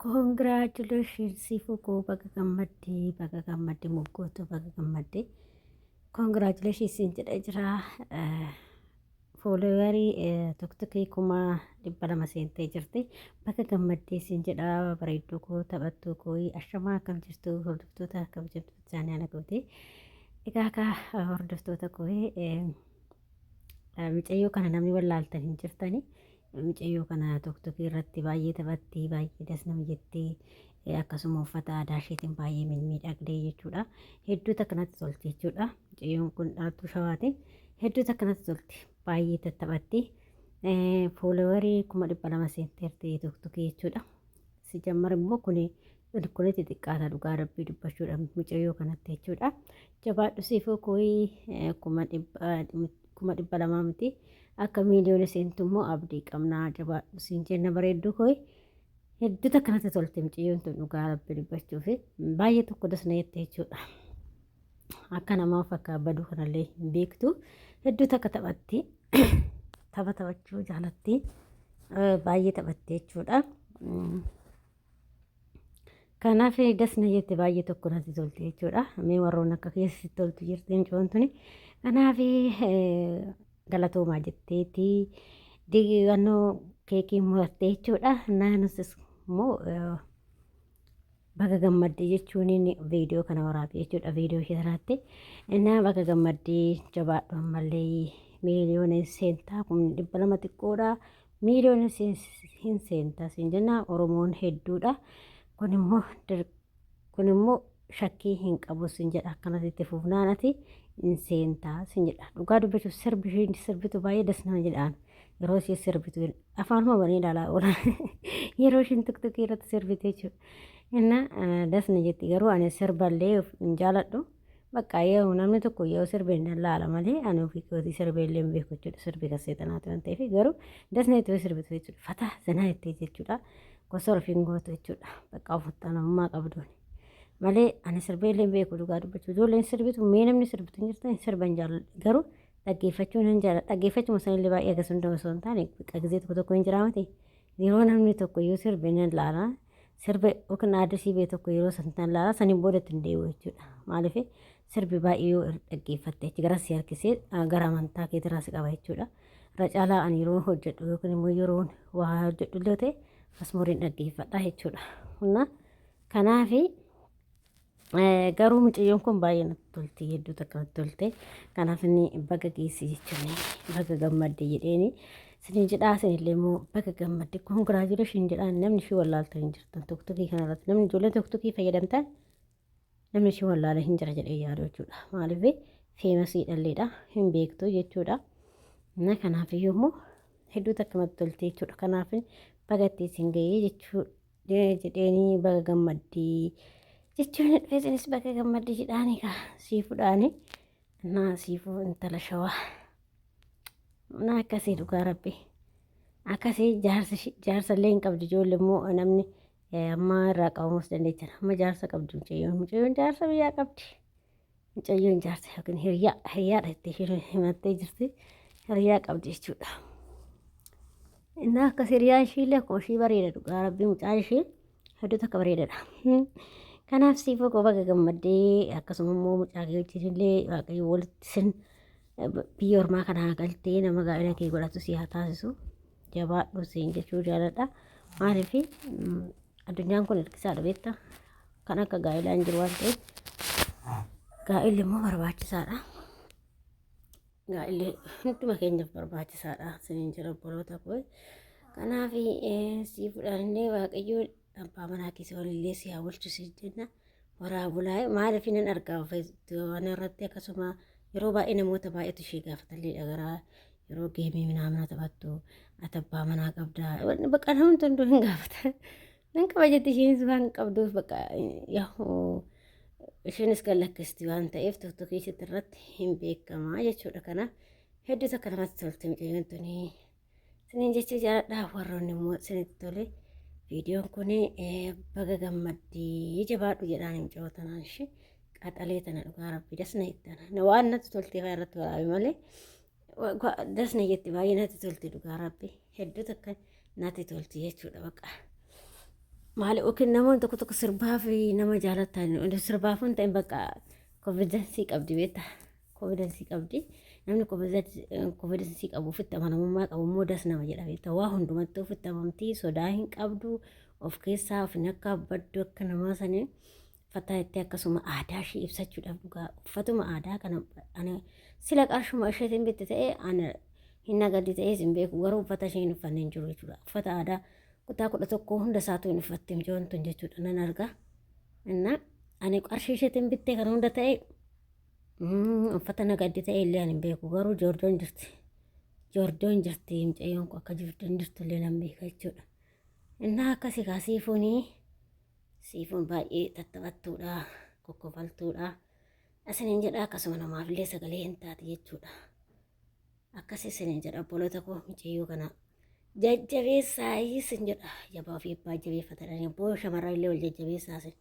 Congratulations Siifuu koo, baga gammaddee, baga gammaddee, moggootu baga gammaddee. Congratulations siin jedhee jira. Followerii TikTokii 200,000 seentee jirti. Baga gammaddee siin jedha, bareedduu koo, taphattuu koo. Ashamaa, akkam jirtu hordoftoota, akkam jirtu isaanii ana goote. Egaa akka hordoftoota koo, mucayyoo kana namni wallaaltan hin jirtani. Mucayyoo kana TikTokii irratti baay'ee taphatti, baay'ee das nama jetti. Akkasuma uffata aadaa isheetiin baay'ee mimmiidhagdee jechuudha. Hedduu takka natti tolti jechuudha. Mucayyoon kun dhaltuu Shawaati. Hedduu takka natti tolti. Baay'ee tattaphatti. Followerii 200,000 seenteerti TikTokii jechuudha. Si jammar immoo kuni kunitti xiqqaata dhugaa rabbii dubbachuudha mucayyoo kanatti jechuudha. Jabaadhu Siifuu kooyi, 200,000 miti. Akka miiliyoona seentu immoo abdii qabnaa, jabaadhu siin jenna bareedduu kooyi. Hedduu takka natti tolte mucayyoon tun dhugaa rabbii dubbachuufi baay'ee tokko das na jette jechuudha. Akka namaaf akka baduu kanallee hin beektu. Hedduu takka taphatti. Tapha taphachuu jaalatti. Baay'ee taphatti jechuudha. Kanaaf das na jette, baay'ee tokko natti tolte jechuudha. Mee warroon akka keessatti toltu jirti mucayyoon tuni. Kanaaf galatoomaa jetteeti digannoo keekii muratte jechuudha. Naanus immoo baga gammaddee jechuun viidiyoo kana waraabe jechuudha, viidiyoo ishee sanaatti. Innaa baga gammaddee, jabaadhu, ammallee miiliyoona seentaa, 200,000 xiqqoodha. Miiliyoona hin seentaa siin jenna, Oromoon hedduudha. Kun immoo shakkii hin qabu siin jedha, akkanatti itti fufnaan ati hin seentaa siin jedha. Dhugaa dubbachuuf sirbi isheen sirbitu baay'ee das nama jedhaan. Yeroo isheen sirbitu afaanuma banee ilaalaa oola. Yeroo isheen TikTokii irratti sirbite jechuudha. Inna das na jetti, garuu ani sirballee hin jaaladhu. Bakka yoo namni tokko yoo sirbe hin laala malee ani ofii kootii sirbee illee hin beeku jechuudha. Sirbi kan seexanaati waan ta'eef, garuu das na jettee sirbitu jechuudha. Fataa zanaa jettee jechuudha. Gosa ofiin gootu jechuudha. Bakka ofitti qabduun. Malee ani sirbee illee hin beeku dhugaa dubbachuu. Ijoolleen sirbitu, mee namni sirbitu hin jirtan, sirban jaalladha. Garuu dhaggeeffachuu nan jaalladha. Dhaggeeffachuma sanillee baay'ee akkas hunda osoo hin taane, gizee tokko tokko hin jiraa miti. Yeroo namni tokko yoo sirbe nan laala. Sirba yookiin aadasii bee tokko yeroo san nan laala, saniin booda ittiin deebi'u jechuudha. Maaliif sirbi baay'ee yoo dhaggeeffatte achi gara si harkisee gara amantaa keetirraa si qaba jechuudha. Irra caalaa ani yeroo hojjedhu yookiin immoo yeroo waa hojjedhu illee ta'e masmuuriin dhaggeeffadha jechuudha. Kanaafi garuu mucayyoon kun baay'ee natti tolti, hedduu takka natti tolte. Kanaaf inni baga geessi jechuun baga gammadde jedheeni sinin jedhaa, isinillee immoo baga gammadde, congratulation jedhaan. Namni ishii wallaaltan hin jirtan TikTokii kanarratti, namni ijoollee TikTokii fayyadamtan namni ishii wallaala hin jira jedhee yaadu jechuudha. Maaliif famousii dhalleedha hin beektu jechuudha. Na kanaaf iyyuu immoo hedduu takka natti tolte jechuudha. Kanaaf baga itti isin ga'ee jechuu jedheeni, baga gammaddii jechuun dhufee, isinis baga gammaddii jedhaani kaa Siifuudhaani. Naa Siifuu intala Shawaa. Na akkasii dhugaa rabbi. Akkasii jaarsa illee hin qabdu, ijoollee immoo namni amma irraa qabamus dandeechan. Amma jaarsa qabdi mucayyoon. Mucayyoon jaarsa biyyaa qabdi. Mucayyoon jaarsa yookiin hiriyaa, hiriyaadha jettee isheen himattee jirti. Hiriyaa qabdi jechuudha. Innaa akkas hiriyaan ishiillee akkuma ishii bareeda, dhugaa rabbii mucaan ishii hedduu takka bareedadha. Kanaaf Siifoo koo, baga gammaddee, akkasuma immoo mucaa kee wajjin illee Waaqayyo walitti sin biyya ormaa kanaa galtee nama gaa'ela kee godhatu si haa taasisu. Jabaadhu siin jechuu jaaladha. Maaliif addunyaan kun hirkisaadha beektaa? Kan akka gaa'elaa hin jiru waan ta'eef, gaa'elli immoo barbaachisaadha. Gaa'elli hunduma keenyaaf barbaachisaadha siniin jira obboloota koo. Kanaaf Siifuudhaan illee Waaqayyo abbaa manaa keessa walillee si haa bulchu siin jenna. Waraa bulaa, maaliif nan argaa waan irratti, akkasuma yeroo baay'ee namoota baay'eetu ishee gaafatallee garaa yeroo gameii minaamina taphattu, ati abbaa manaa qabdaa, bakka namni hunduu hin gaafata. Nan qaba jetti, isheenis waan qabduuf bakka isheenis kan lakkisti waan ta'eef TikTokii isitti irratti hin beekamaa jechuudha. Kanaaf hedduu takka namatti tolti mucayyoon tuni. Siniin jechuu jaaladha, warroonni immoo sinitti tole. Viidiyoon kun baga gammaddii, jabaadhu jedhaan mucayyoo tanaan, ishee qaxalee tana, dhugaa rabbii dasna ittana. Waan natti toltee fa'aa irratti waraabe malee dasna jetti, baay'ee natti tolti, dhugaa rabbi hedduu takka natti tolti jechuudha bakka. Maali yookiin namoonni tokko tokko sirbaaf nama jaalatan sirbaaf hin ta'in bakka konfidensii qabdi beektaa. Konfidensii qabdi. Namni konfidensii qabu ofitti amanamummaa qabu immoo das nama jedha beektaa. Waa hundumatti ofitti amantii sodaa hin qabdu of keessaa of hin akka baddu akka namaa sanii uffataa itti akkasuma aadaa ishee ibsachuudhaaf dhugaa uffatuma aadaa kana ana sila qarshuma isheetiin bitte ta'ee ana hin nagaddi ta'ees hin beeku garuu uffata isheen uffanne hin jiru jechuudha. Uffata aadaa kutaa 11 hunda isaatu hin uffatte mucoon tun jechuudha nan arga. Inna ani qarshii isheetiin bittee kana hunda ta'e uffata nagaddi ta'e illee ani hin beeku garuu joordoon jirti. Joordoon jirti mucayyoon kun akka joordoon jirtu illee nan beeka jechuudha. Innaa akkasi kaa siifuunii siifuun baay'ee tattaphattuudha kokkofaltuudha. Isiniin jedha akkasuma namaaf illee sagalee hin taate jechuudha. Akkas isiniin jedha obboloota koo mucayyoo kana jajjabeessaa isin jedha jabaa ofii abbaa jabeeffatadha. Abboo shamarran illee wal jajjabeessaa isin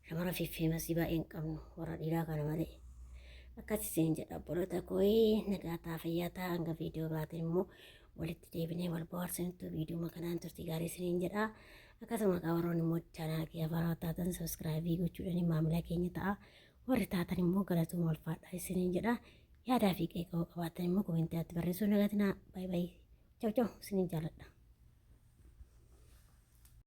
shamara fiffeemasii baay'ee hin qabnu warra dhiiraa kana malee. Akkas isin jedha obboloota koo nagaa ta'a fayyaa ta'a hanga viidiyoo biraatiin immoo walitti deebinee wal bohaarsintu viidiyoo kanaan turtii gaarii isiniin jedha. Akkasuma maqaa warroonni immoo chaanaala kiyya haaraa taatan sabiskiraayibii gochuudhaan maamila keenya ta'a. Warri taatan immoo galatooma ulfaadha isiniin jedha. Yaadaa fi qeeqa qabaattan immoo komentii irratti barreessuu hin dagatinaa. Baay baay. Chaw chaw isiniin jaalladha.